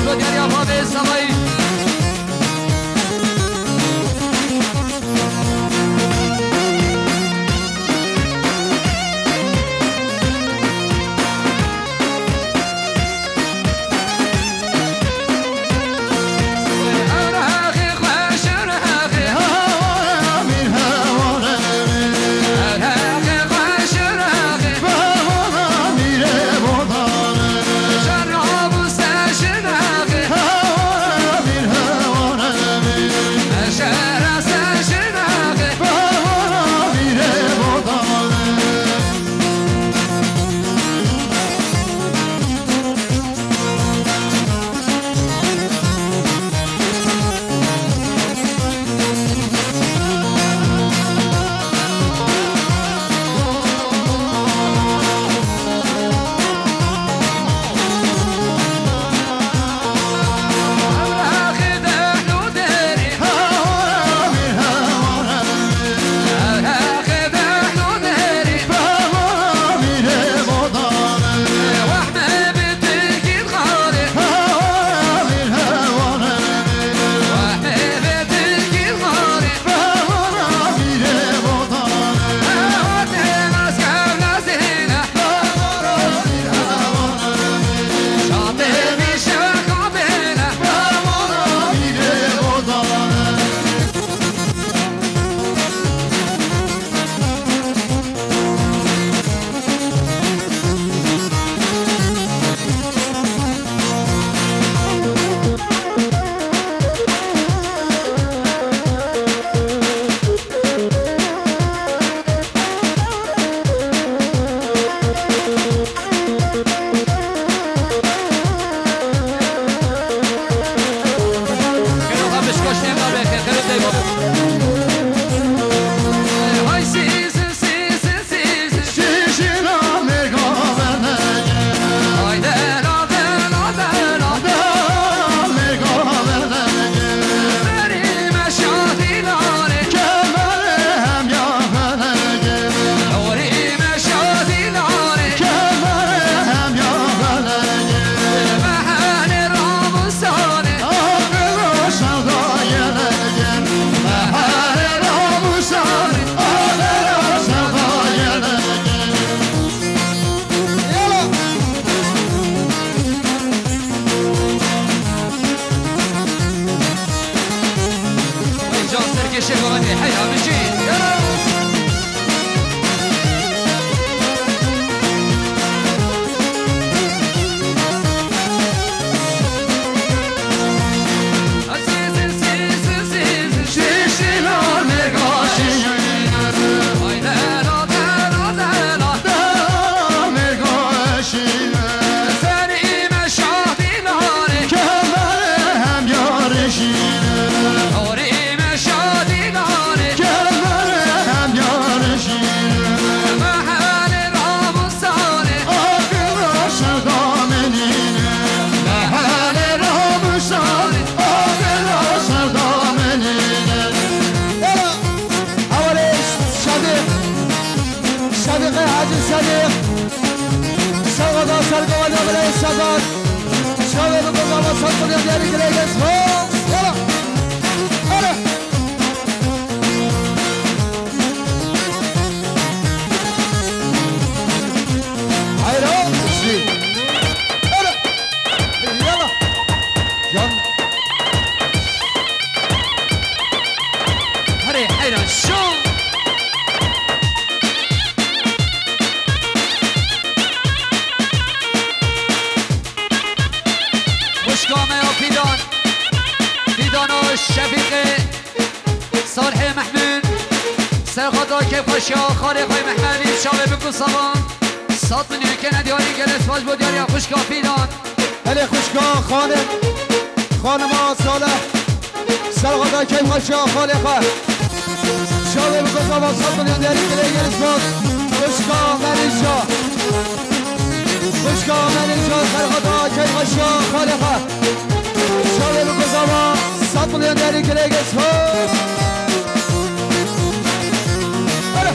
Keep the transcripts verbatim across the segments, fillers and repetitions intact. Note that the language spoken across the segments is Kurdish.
Rodiya Bavê Savayî. Can serkêşê Gomenê heyra bijî. Şadîq, Şadîqê Hacî Şadîq. Sergoda, sergoda, bilê Şadar. Şadîq, bu gava, sergoda, diyarî, girê, gez, ho. Yala. Hadi. Hayran, Hüsnü. Hadi. Yala. Can. Hadi, hayran, şov. Xwişka me ya Fîdan, Fîdana Şefîqê, Salihê Mehmûd, serxweda kêfxweşiya xalê xwe Mehmedî, çavê bik û savan, sed milyon kene diyarî, gelek spas bo diyariya xwişka Fîdan. Belê xwişka xanim, xanima Salih. Serxweda keyfxweşiya xalê xwe. Şavê bi gozava sed milyon diyarî, gelê gelî spas. Xwişka Merîja. Xwişka Merîja, serxweda keyfxweşiya xalê xwe. Şavê bi gozava sed milyon diyarî, gelê gelî spas. Hadi.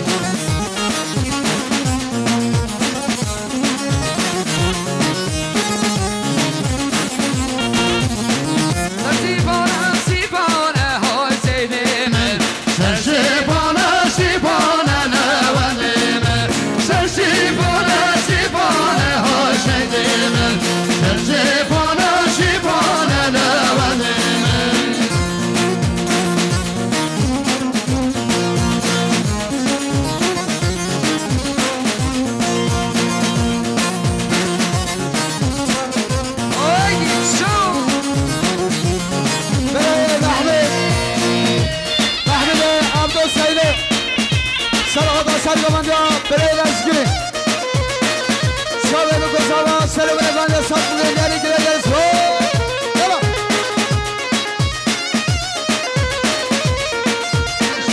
Argamandiya birey Lezgî. Şavê bi gozava serê bi levandê sat bûye, yarî girê gel so. Yala.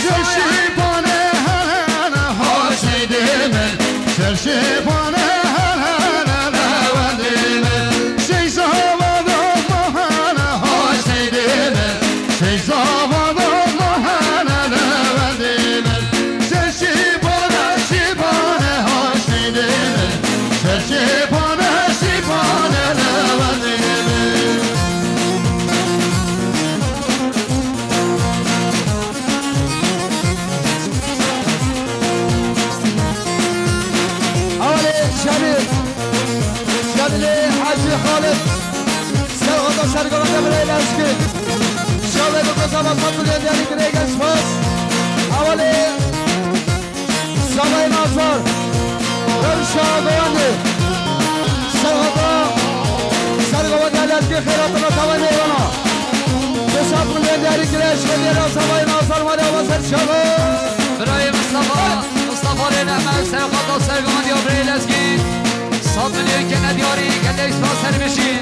Şişî bane hele hele hoşeydê min. Şişî bane hele hele levandê min. Şişî bane hele hele hoşeydê min. Şişî bane hele hele levandê min. Şişî bane, şî bane hoşeydê min. Şişî bane, şî bane levandê min. Awalê Şevî, Şevîlê Hacî Xalid, serxata sergavende birey Lezgî. Şevê bi gozava sat milyon diyarî girê gel spas. Awalê Savayê Nazar, Rewşa Govendê, serxata sergavende Lezgî xeyratına tavayê mêvana. Bi sat milyon diyarî girê şevê ra Savayê Nazar mare ava ser şeva. Birayê Mustafa, Mustafa Rêneme, serxata sergavende ya birey Lezgî. Sat milyon kene diyarî, gelek spas, ser bişî.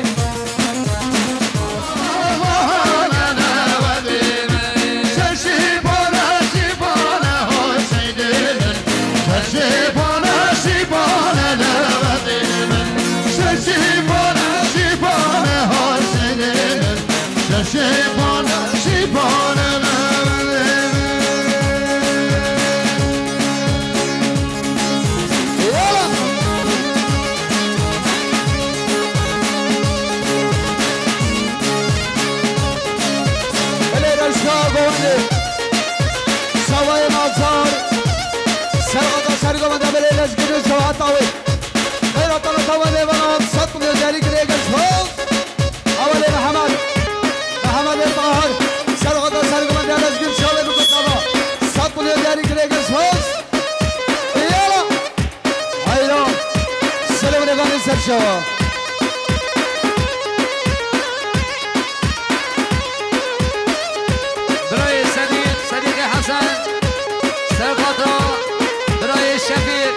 Belê Rewşa Govendê, Savayê Nazar, serxata sergavende belê Lezgî Rewşa Hatawê. Xeyratana tava mêvanan, sat milyon diyarî girê gel spas. Awalê Mihemed, Mihemedê Tahir, serxata sergavende Lezgî şevê bi gozava sat milyon diyarî girê gel spas. Yala. Hayran. Selamünaleyküm, ser şeva. Birayê Sedîq, Sedîqê Hesen, serxata birayê Şefîq,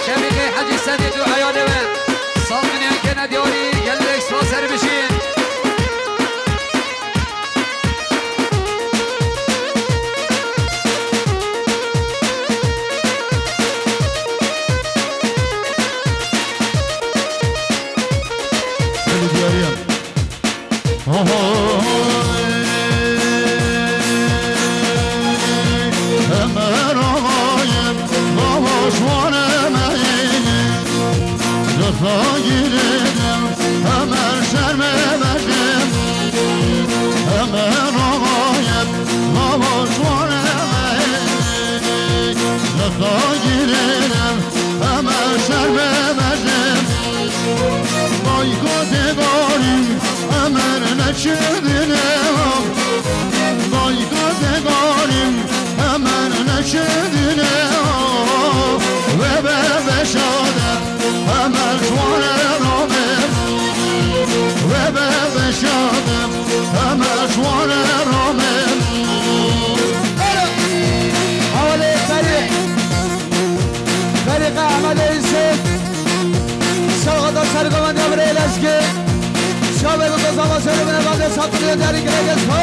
Şefîqê Hecî Sedîq û eyanê we. Sat milyon kene diyarî, gelek spas, ser bişî. Belê diyarî ye. Ohoy, Emer ağayım, babaş var emeğini. Lütfa girelim, Emer şerme verdim. Emer ağayım, babaş var emeğini. Lütfa girelim, Emer şerme verdim. Vay kote garim, Emer neçidine. Vay kote garim, Emer neçidine. Ve be beşade, Emer şuare rame. Ve be beşade, Emer şuare rame. Hawalê Ferîq. Ferîqê Ehmedê Yusuf. Serxata sergavende birê Lezgî. Şavê bi gozava serê binevande sat milyon diyarî girê gel spas.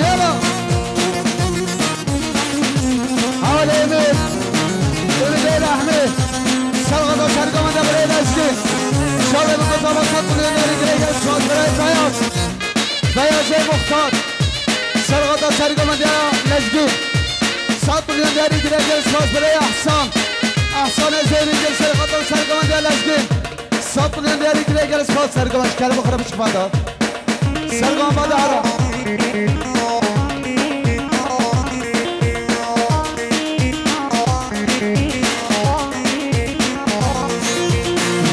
Yala. Hawalê Emîr. Emîr Leyla Ehmed. Serxata sergavende birê Lezgî. Şavê bi gozava sat milyon diyarî girê gel spas birê Beyaz. Beyazê Muxtar. Serxata sergavende Lezgî. Sat milyon diyarî girê gel spas birê Ehsan. Ehsanê Zeynincil serxata sergavende Lezgî. Sat milyon diyarî girê gel spas sergavan şikare bixire bişkifanda. Sergavan bade hera.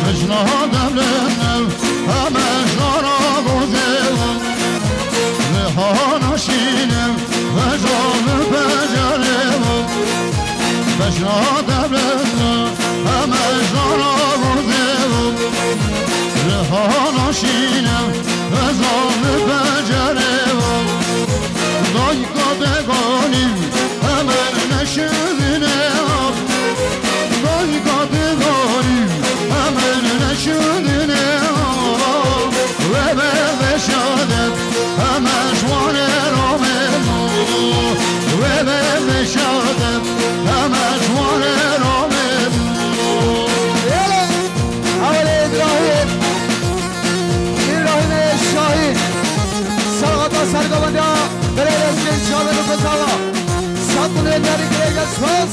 Mecna devlet ev, heme jara gozê wan. Rihana şîne, veja li pecerê wan. Mecna devlet ev, heme jara gozê wan. Rihana şîne, veja li pecerê wan. Dayka deganî, heme neşe Şadim, Hemed Warê Romê. Yala, Hevalê Îbrahîm, Îbrahîmê Şahî, serxata sergovendiya Belê Lezgên Şadim û Kozava. Sed milyon derî girêke spas.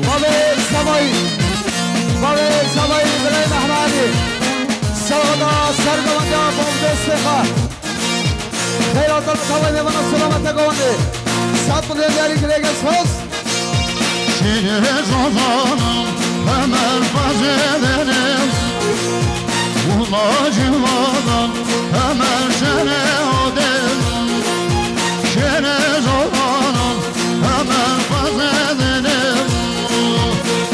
Bavê Zavayî, Bavê Zavayî, Birayê Mehmedî, serxata sergovendiya Bavdestê xwe. Xeyra te li tavayê mêvana selamete govendê. Sed milyon derî girêke spas. Şêrê Zazana Hemed Fazê Dênê, Wula Civadan Hemed Şerê Odê. Şêrê Zazana Hemed Fazê Dênê,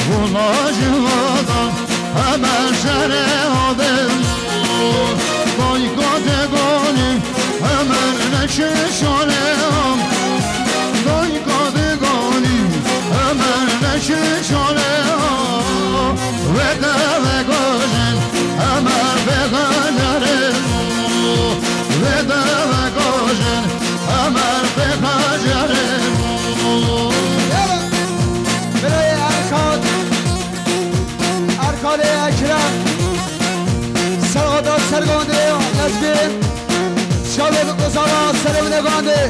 Wula Civadan Hemed Şerê Odê. Doy Kote Gonî Hemed neşe şolê am. Doy Kote Gonî Hemed neşe şolê am. Vede ve gojin Hemed pêxacerê. Vede ve gojin Hemed pêxacerê. Yala. Birayê Erkan. Erkanê Ekrem. Serxata sergondê Lezgên. Şevê bi Kozava serê min e gandê.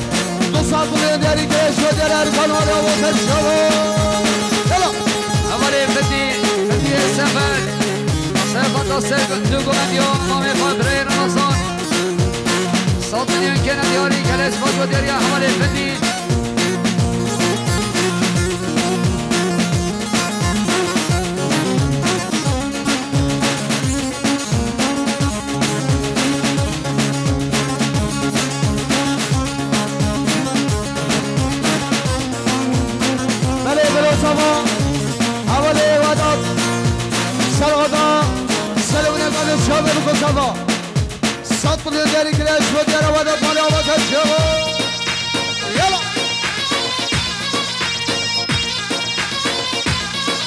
Du sed milyon derî girê şo der Erkan wala wate şevo. Yala. Hevalê Fetî, Fetî Sefer. Serxata sergondê govendiya mamê xwe birayê Remezan. Sed milyon kene diyarî, gelek spas bo deriya hevalê Fetî. Belê, belê, sava. Hevalê Vedat. Serxata. Selamüne kadar şahane bu sava. Sed milyon derî girê şo diyara Vedat malê avata şevo. Yala.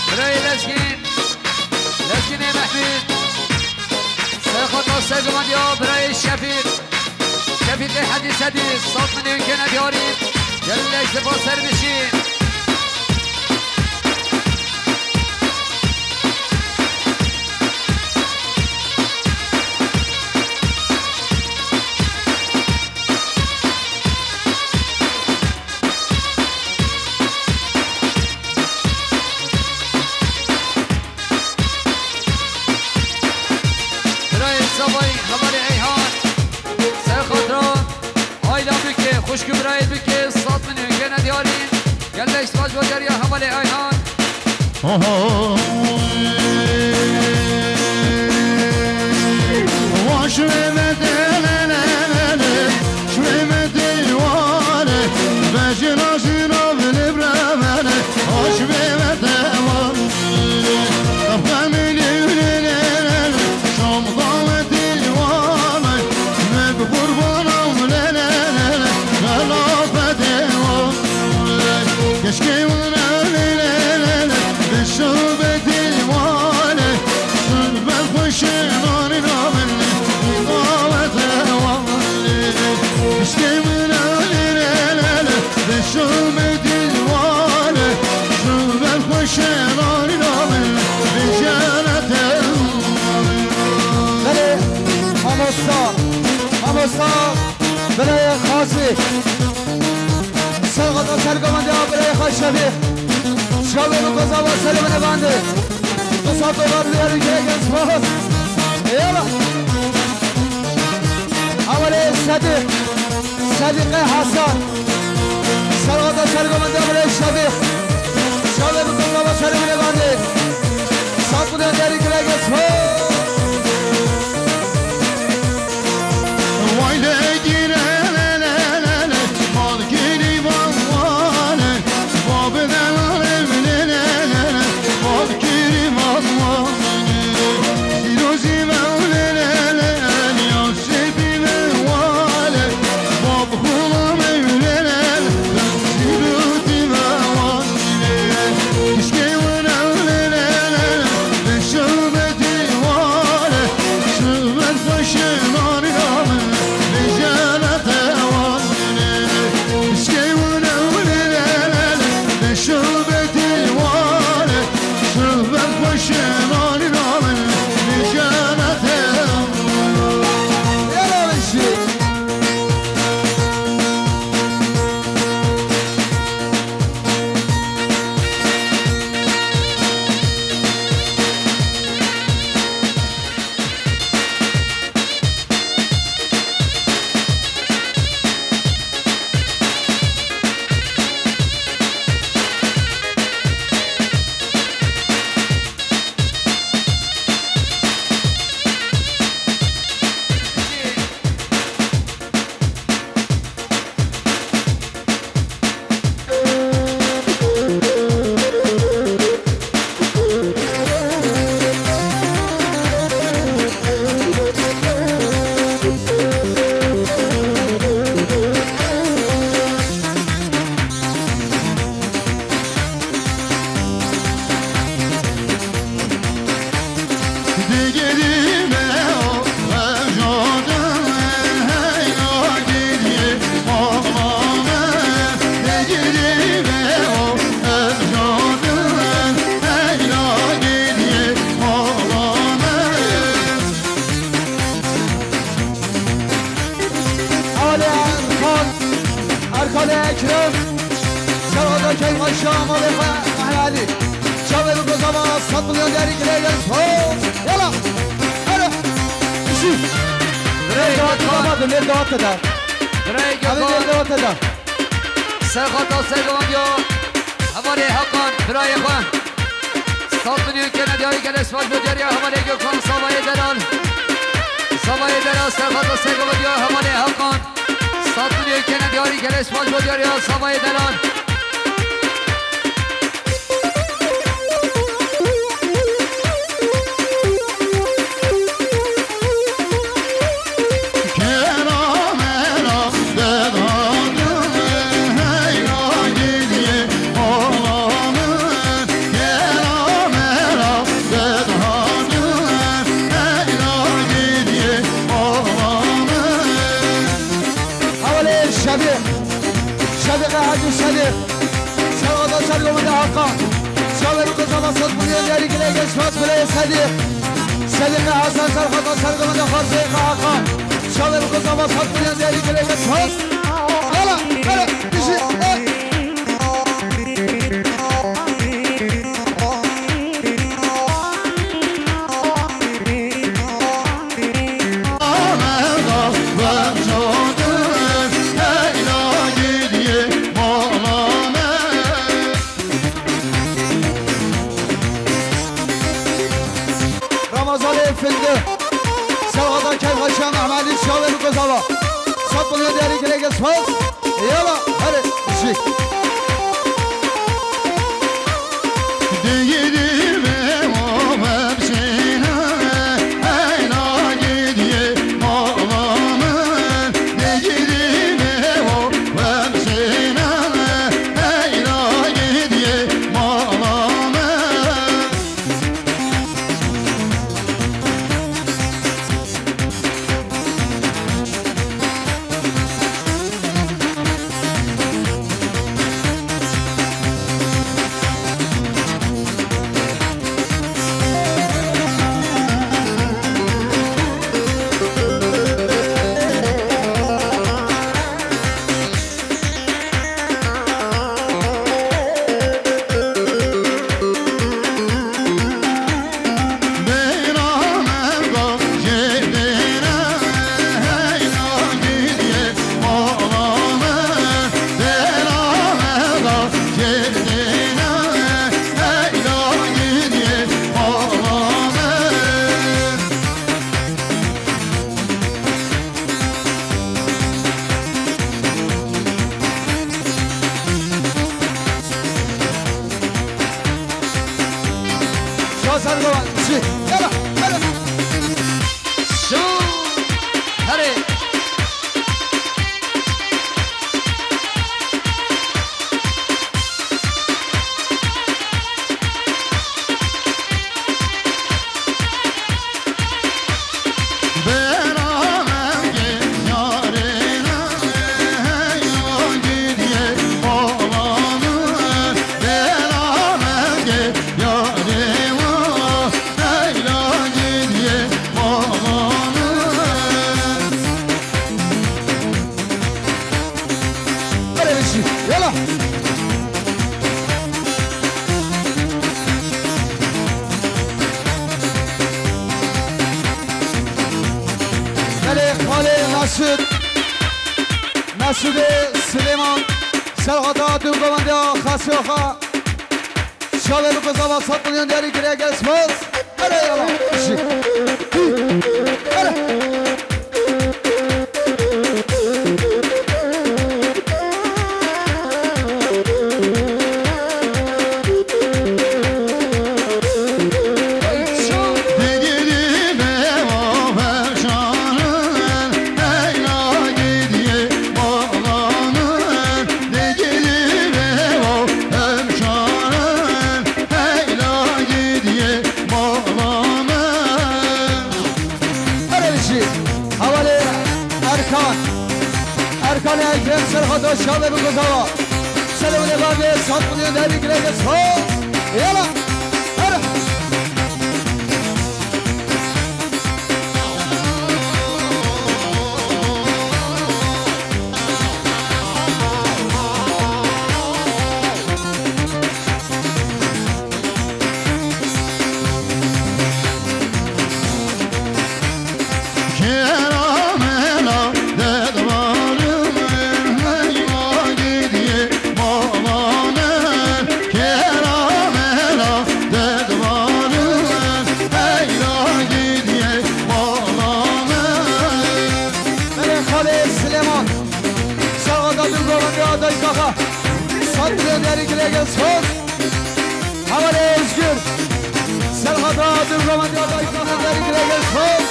Birayê Lezgîn. Lezgînê Mehmûd. Serxata sergovendiya birayê Şefîq. Şefîqê Hedî Sedî, sed milyon kene diyarî. Gelek spas ser bişî. Birayê Zavayî, hevalê Eyhan. Ser xatira Ayla Bike, xwişk û birayê Bike, sed milyon kene diyarî. Gelek spas bo deriya hevalê Ayhan. Oho. Wa şivê me de le le le le, şivê me de wa le, be jina jina vile bremene, wa şivê me de wa le, xemê le le le le, şam daveti wa le, me bi qurbanam le le le le, xelafete wa le, keşke wina le le le le, beşo beti wa le, Şun ben xweşê nanîna min, îqawete wan. Piştê min lê lê lê lê, de şûmê dîwane. Şun ben xweşê nanîna min, vê jenete wan. Belê, mamosta, mamosta, belê xasî. Serxata sergovendiya birayê xwe Şevîq. Şevîq bi kozava serê min e bandê. Du sed dolar li herî girêk e spas. Eyvallah. Hevalê Sedîq. Sedîqê Hesen. Serxata sergovendiya birayê Şevîq. Şevîq bi kozava serê min e bandê. Sed milyon derî girêk e spas. Vay le gire le le le le, mal giri van vane, va bi delale le le le le, va bi giri van vane. Zîro zî ve le le le le, ya sebi ve vale, va bi xula me le le le, Malê Ekrem. Serhada Keymaşa malê xwe Mehmet Alî. Çavê bi gozava sed milyon diyarî kirê gel. Ho! Yala! Hadi! Işi! Birayê Gökhan. Nerede o te da? Birayê Gökhan. Nerede o te da? Serhada Sergovan diyor. Hevalê Hakan, birayê xwe. Sed milyon kene diyarî geleş baş bo diyarî hevalê Gökhan Savayê Delal. Savayê Delal Serhada Sergovan diyor hevalê Hakan. Sed milyon kene diyarî geleş baş bo diyarî Savayê Delal. Hewlê Şevî, Şevî Hacî Şevî. Serhada Sergovan de Hakan. Şaver û Kozava sed milyon diyarî kirê gel, spas birayê Sedîq. Sedîq Hasan Serhada Sergovan de Xarseyê Hakan. Şaver û Kozava sed milyon diyarî kirê gel, spas. Yala, yala, dişi, e. Ramazanê Findi. Serhada Keymaşa Mehmedî Şaver û Kozava. Sed milyon diyarî kirê gel, spas. Yala, hadi, şik. Şaser Govan, şi, yala, yala. Şû, herê. Hadi biçim, yala. Melek Halê Mesûd, Mesûdê Silêman, Serhada Dûngovendiya Xasyoxa. Şaver û Kozava sed milyon diyarî kirê gel, spas. Hele yala. Şi. Hele. Erevişî, hevalê Erkan. Erkanê Ekrem Serhada Şaver û Kozava. Serê wê bavê sed milyon diyarî kirê gel, spas. Yala. Here. Romanya Daykaha. Sandro Derikle Gelsoz. Havale Özgür. Serhat Adım Romanya Daykaha Derikle Gelsoz.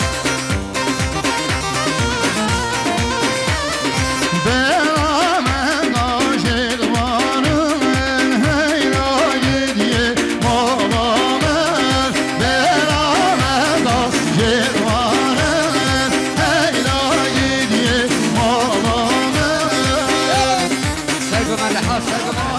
Bela me da jêdwarin heyra gidiye mala me. Bela me da jêdwarin heyra gidiye mala me. Sergo me de ha, sergo me de.